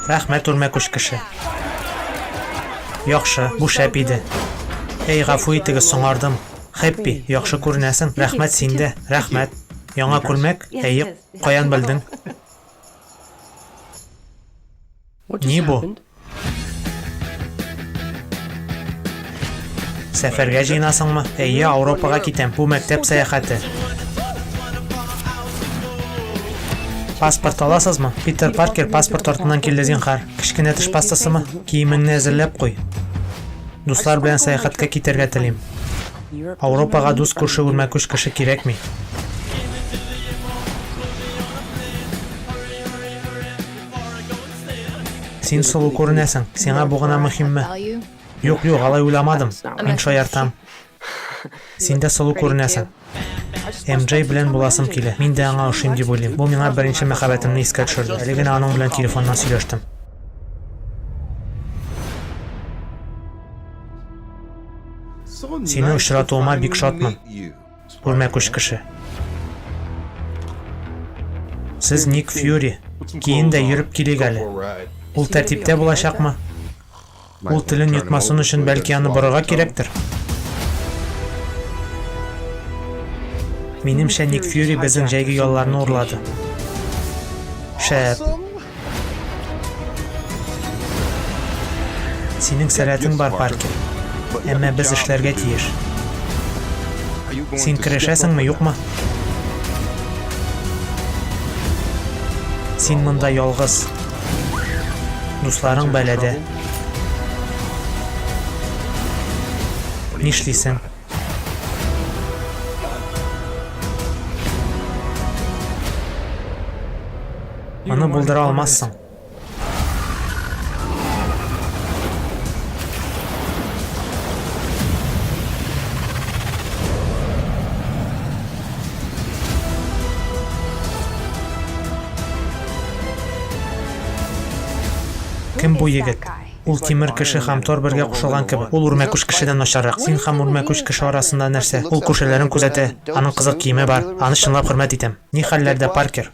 Рәхмәт, үрмәкүч кеше. Яхшы, бу шәп иде. Әй, гафу итегез, соңардым. Хэппи, яхшы күренәсең. Рәхмәт, син дә. Рәхмәт. Яңа күлмәк? Әйе, каян белдең? Ни бу? Сәфәргә җыенасыңмы? Әйе, Ауропага китәм. Бу мәктәп сәяхәте. Паспорт аласызмы? Питер Паркер паспорт артыннан килде, зинхар. Кечкенә теш пастасымы? Киемеңне әзерләп куй. Дуслар белән сәяхәткә китәргә телим. Ауропага дус күрше үрмәкүч кеше кирәкми. Син сылу күренәсең. Сиңа бу гына мөһимме? Юк, юк, алай уйламадым. Мин шаяртам. Син дә сылу күренәсең. MJ белән буласым килә. Мин дә аңа ошыйм дип уйлыйм. Бу миңа беренче мәхәббәтемне искә төшерде. Әле генә аның белән телефоннан сөйләштем. Сине очратуыма бик шатмын. Үрмәкүч кеше. Сез Ник Фьюри. Киен дә йөреп килик әле. Ул тәртиптә булачакмы? Ул телен йотмасын өчен бәлки аны борырга кирәктер? Минемчә, Ник Фьюри безнең җәйге ялларны урлады. Шәп. Синең сәләтең бар, Паркер. Әмма без эшләргә тиеш. Син керешәсеңме, юкмы? Син монда ялгыз. Дусларың бәләдә. Нишлисең? Моны булдыра алмассың. Кем бу егет? Ул тимер кеше һәм Тор бергә кушылган кебек. Ул үрмәкүч кешедән начаррак. Син һәм үрмәкүч кеше арасында нәрсә? Ул күршеләрен күзәтә. Аның кызык киеме бар. Аны чынлап хөрмәт итәм. Ни хәлләрдә, Паркер?